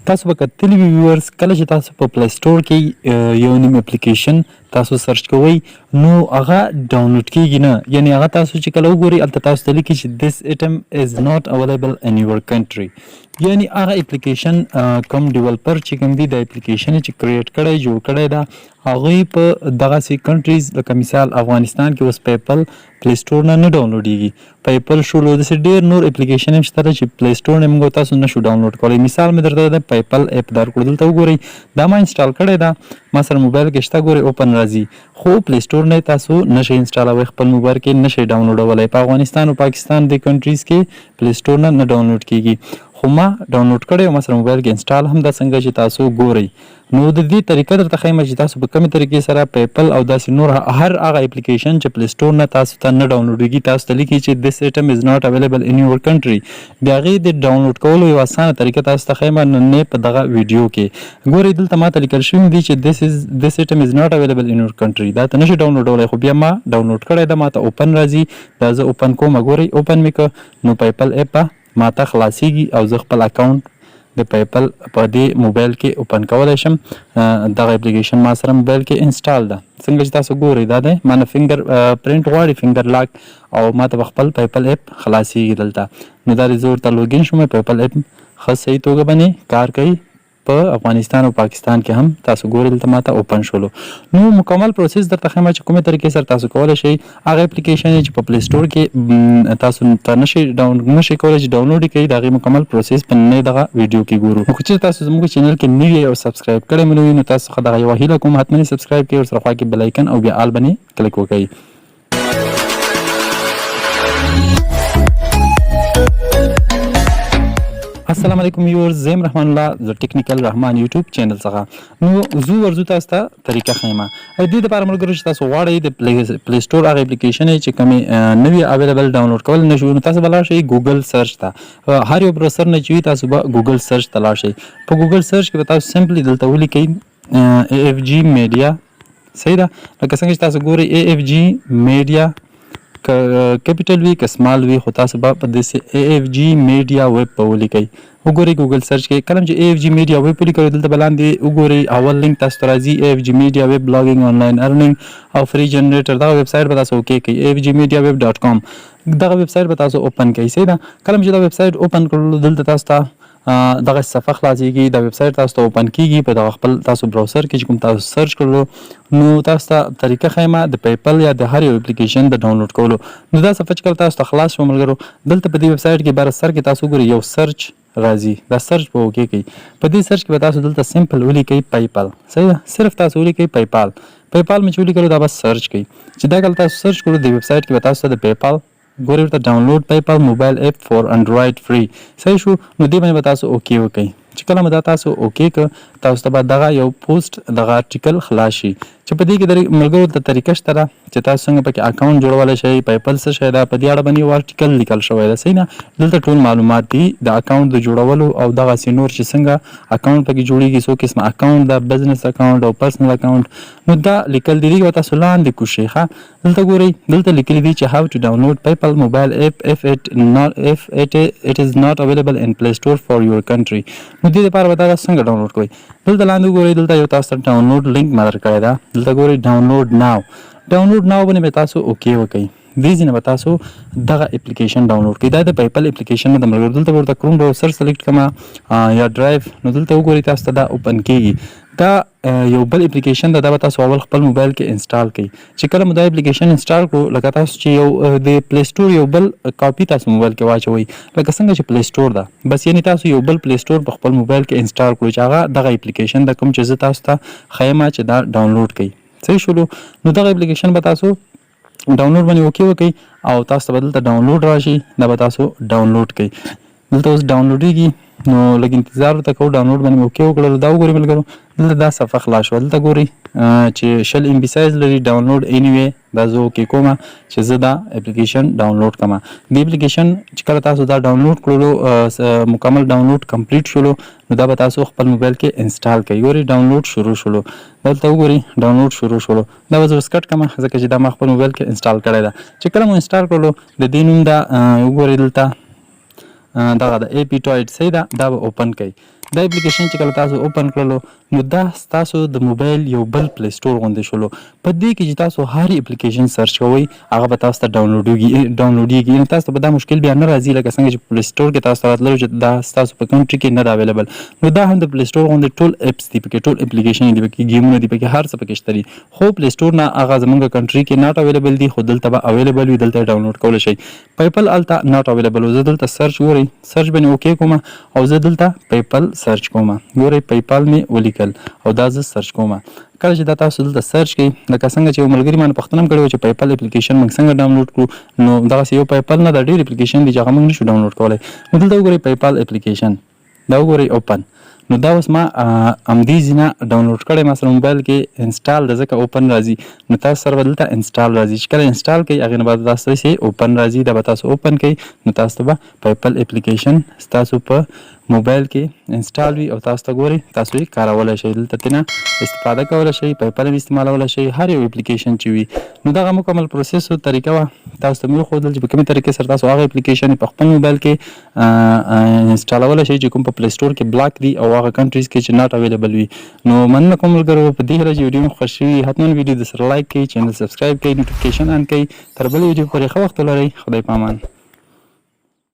تاسو به کتلی وي ویورز، کله چې تاسو په پلی سټور کې یو نیم اپلیکیشن تاسو سرچ کوئ نو هغه ډاونلوډ کیږي نه، یعنی هغه تاسو چې کله وګورئ هلته تاسو ته لیکي چې this item is not available in your country، یعنی هغه اپلیکیشن کوم ډیولپر چې کوم دی د اپلیکیشن چې کریټ کړی جوړ کړی دا هغوی په دغسې کنټریز لکه مثال افغانستان کې اوس پیپل پلی سټور نه نه ډاونلوډیږي، پیپل شولو داسې ډېر نور اپلیکیشن هم شته چې پلی سټور نه موږ تاسو نشو ډاونلوډ کولی. مثال مې درته د پیپل اپ درکړو، دلته وګورئ دا ما انسټال کړی ده، ما سره موبایل کې شته، ګورئ اوپن راځي، خو پلی سټور نه تاسو نشئ انسټالولی، خپل موبایل کې نشئ ډاونلوډولی. په افغانستان او پاکستان دې کنټریز کې پلی سټور نه نه ډاونلوډ کیږي، خو ما ډاونلوډ کړی او ما سره موبایل کې انسټال هم ده څنګه چې تاسو ګورئ. نو د دې طریقه درته ښیم چې تاسو په کومې طریقې سره پیپل او داسې نور هر هغه اپلیکیشن چې پلی سټور نه تاسو ته نه ډاونلوډیږي، تاسو ته لیکي چې this item is not available in your country، د هغې د ډاونلوډ کولو یو اسانه طریقه تاسو ته ښیم نن په دغه ویډیو کې. ګورئ دلته ما ته لیکل شوي دي چې this item is not available in your country، دا ته نشي ډاونلوډولی، خو بیا ما ډاونلوډ کړی ده، ما ته اوپن راځي، دا زه اوپن کوم. ګورئ اوپن مې که نو پیپل اپ ما ته خلاصیږي او زه خپل اکاونټ د پیپل په دې موبایل کې اوپن کولی شم. دغه اپلیکیشن ما سره موبایل کې انسټال ده څنګه چې تاسو ګورئ. دا دی ما نه فینګر پرینټ غواړي، فینګر لاک، او ما ته به خپل پیپل اپ خلاصیږي دلته. نو دا دی زه ورته لوګین شوم، پیپل اپ ښه صحیح توګه باندې کار کوي په افغانستان او پاکستان کې هم. تاسو ګورئ دلته ماته اوپن شولو. نو مکمل پروسس درته ښیم چې کومې طریقې سره تاسو کولی شئ هغه اپلیکیشن چې په پلی سټور کې تاسو ته نشئ ډاون نشئ کولی چې ډاونلوډ یې کړئ، د هغې مکمل پروسس په ننۍ دغه ویډیو کې ګورو. نو که چېرې تاسو زموږ چینل کې نوي او سبسکرایب کړی مو نه وي نو تاسو څخه دغه یوه هیله کوم، حتما یې سبسکرایب کړئ، ورسره خوا کې بیل ایکن او بیا آل باندې کلیک وکړئ. السلام علیکم ویورز، زه یم رحمان الله د ټیکنیکل رحمان یوټیوب چینل څخه. نو زو ورځو تاسو ته طریقه ښیم. د دې لپاره ملګرو چې تاسو غواړئ د پلی سټور هغه اپلیکیشن چې کومې نوي اویلیبل ډاونلوډ کول نه شو، نو تاسو به لاړ شئ ګوګل سرچ ته. هر یو براوزر نه چې وي تاسو به ګوګل سرچ ته لاړ شئ. په ګوګل سرچ کې به تاسو سمپلی دلته ولیکئ ای اف جی میډیا. صحیح ده، لکه څنګه چې تاسو ګورئ ای اف جی میډیا، که کیپیټل وي که سمال وي، خو تاسو به په داسې ای اف جی میډیا ویب په ولیکئ. وګورئ ګوګل سرچ کې کله چې ای اف جی میډیا ویب ولیکئ، دلته به لاندې وګورئ اول لینک تاسو ته راځي، ای اف جی میډیا ویب بلاګینګ آنلاین ارنینګ او فری جنریټر. دغه ویب سایټ به تاسو اوکې کړئ، ای اف جی میډیا ویب ډاټ کام، دغه ویب سایټ به تاسو اوپن کړئ. صحیح ده، کله چې دا ویب سایټ اوپن کړلو دلته تاسو ته دغه صفحه خلاصیږي، دا ویب سایټ تاسو ته اوپن کیږي په دغه خپل تاسو براوزر کې چې کوم تاسو سرچ کړلو. نو تاسو ته طریقه ښیم د پیپل یا د هر یو اپلیکیشن د ډاونلوډ کولو. نو دا صفحه چې کله تاسو ته خلاص شو ملګرو، دلته په دې ویب سایټ کې بر سر کې تاسو وګورئ یو سرچ راځي، دا سرچ به اوکې کوي. په دې سرچ کې به تاسو دلته سمپل ولیکئ پیپل. صحیح ده، صرف تاسو ولیکئ پیپال. پیپال مې چې ولیکلو دا به سرچ کوي. چې دا کله تاسو سرچ کړو د ویب سایټ کې به تاسو ته د پیپال ګورئ ورته ډاونلوډ پیپال موبایل اپ فور انډراید فری. صحیح شو، نو دې باندې به تاسو اوکې وکړئ. چې کله مو دا تاسو اوکې که تاسو ته به دغه یو پوسټ دغه آرټیکل خلاص شي چې په دې کې د ملګرو ته طریقه شته ده چې تاسو څنګه پکې اکاونټ جوړولی شئ، پیپل څه شی ده، په دې اړه باندې یو آرټیکل لیکل شوی ده. صحیح ده، دلته ټول معلومات دي د اکاونټ د جوړولو او دغسې نور چې څنګه اکاونټ پکې جوړیږي، څو قسمه اکاونټ ده، بزنس اکاونټ او پرسنل اکاونټ. نو دا لیکل دي، دې به تاسو لاندې کوز شئ. ښه دلته ګورئ دلته لیکلي دي چې how to download PayPal mobile app if it is not available in Play Store for your country. نو دې لپاره به دا څنګه ډاونلوډ کوئ؟ دلته لاندې وګورئ، دلته یو تاسو ته ډاونلوډ لینک ما درکړی ده. دلته ګورئ ډاونلوډ ناو، ډاونلوډ ناو باندې به تاسو اوکې وکړئ. دې ځای نه به تاسو دغه اپلیکیشن ډاونلوډ کړئ. دا د پیپل اپلیکیشن ده ملګرو. دلته به ورته کروم براوزر سلیکټ کړم یا ډرایو. نو دلته وګورئ تاسو ته دا اوپن کیږي. دا یو بل اپلیکیشن ده، دا به تاسو اول خپل موبایل کې انسټال کړئ. چې کله مو دا اپلیکیشن انسټال کړو، لکه تاسو چې یو د پلی سټور یو بل کاپي تاسو موبایل کې واچوئ، لکه څنګه چې پلی سټور ده، بس یعنی تاسو یو بل پلی سټور په خپل موبایل کې انسټال کړو چې هغه دغه اپلیکیشن ده کوم چې زه تاسو ته ښیم چې دا ډاونلوډ کړئ. صحیح شولو، نو دغه اپلیکیشن به تاسو ډاونلوډ باندې اوکې وکړئ او تاسو ته به دلته ډاونلوډ راشي، دا به تاسو ډاونلوډ کړئ. دلته اوس ډاونلوډیږي، نو لږ انتظار ورته کوو. ډاونلوډ باندې مې اوکې وکړلو. دا وګورئ ملګرو دلته دا صفحه خلاص شوه. دلته ګورئ چې 20 ایم بي سایز لري، ډاونلوډ اینی وی. دا زه اوکې کوم چې زه دا اپلیکیشن ډاونلوډ کړم. دې اپلیکیشن چې کله تاسو دا ډاونلوډ کړلو، مکمل ډاونلوډ کمپلیټ شولو، نو دا به تاسو خپل موبایل کې انسټال کړئ. ګورئ ډاونلوډ شروع شولو، دلته وګورئ ډاونلوډ شروع شولو. دا به زه اوس کټ کړم ځکه چې دا ما خپل موبایل کې انسټال کړی ده. چې کله مو انسټال کړلو د دې نوم دا وګورئ دلته دغه د ای پی ټوایډ. صحیح ده، دا به اوپن کړئ. دا اپلیکیشن چې کله تاسو اوپن کړلو نو دا ستاسو د موبایل یو بل پلی سټور غوندې شولو. په دې کې چې تاسو هر اپلیکیشن سرچ کوئ هغه به تاسو ته ډاونلوډیږي ډاونلوډیږي، یعنی تاسو ته به دا مشکل بیا نه راځي لکه څنګه چې په پلی سټور کې تاسو ته راتللو چې دا ستاسو په کنټري کې نه ده اویلیبل. نو دا هم د پلی سټور غوندې ټول اپس دي پکې، ټول اپلیکیشن دي پکې، ګیمونه دي پکې، هر څه پکې شته دي. خو پلی سټور نه هغه زمونږ کنټري کې ناټ اویلیبل دي، خو دلته به اویلیبل وي، دلته یې ډاونلوډ کولی شئ. پیپل هلته ناټ اویلیبل و. زه دلته سرچ ګورئ سرچ باندې اوکی کوم او زه دلته پیپل سرچ کوم. ګورئ پیپال مې ولیکل او دا زه سرچ کوم. کله چې دا تاسو دلته سرچ کړئ، لکه څنګه چې یو ملګري مانه پوښتنه هم کړې وه چې پیپل اپلیکیشن موږ څنګه ډاونلوډ کړو، نو دغسې یو پیپل نه دا ډېر اپلیکیشن دي چې هغه موږ نشو ډاونلوډ کولی. نو دلته وګورئ پیپال اپلیکیشن دا وګورئ اوپن. نو دا اوس ما همدې ځای نه ډاونلوډ کړی، ما سره موبایل کې انسټال ده ځکه اوپن راځي. نو تاسو سره به دلته انسټال راځي، چې کله انسټال کړئ هغې نه بعد تاسو داسې اوپن راځي، دا به تاسو اوپن کړئ. نو تاسو ته به پیپل اپلیکیشن ستاسو په موبایل کې انسټال وي او تاسو ته ګورئ تاسو یې کارولی شئ، دلته ترې نه استفاده کولی شئ، پیپل هم استعمالولی شئ، هر یو اپلیکیشن چې وي. نو دغه مکمل پروسس او طریقه وه، تاسو ته مې وښودل چې په کومې طریقې سره تاسو هغه اپلیکیشن په خپل موبایل کې انسټالولی شئ چې کوم په پلی سټور کې بلاک دي او هغه کنټریز کې چې ناټ اویلیبل وي. نو مننه کوم ملګرو، په دې هیله چې ویډیو مو خوښ شوي، حتما ویډیو د سره لایک کړئ، چینل سبسکرایب کړئ، نوټیفیکیشن آن کړئ. تر بلې ویډیو پورې ښه وخت ولرئ، خدای پامان.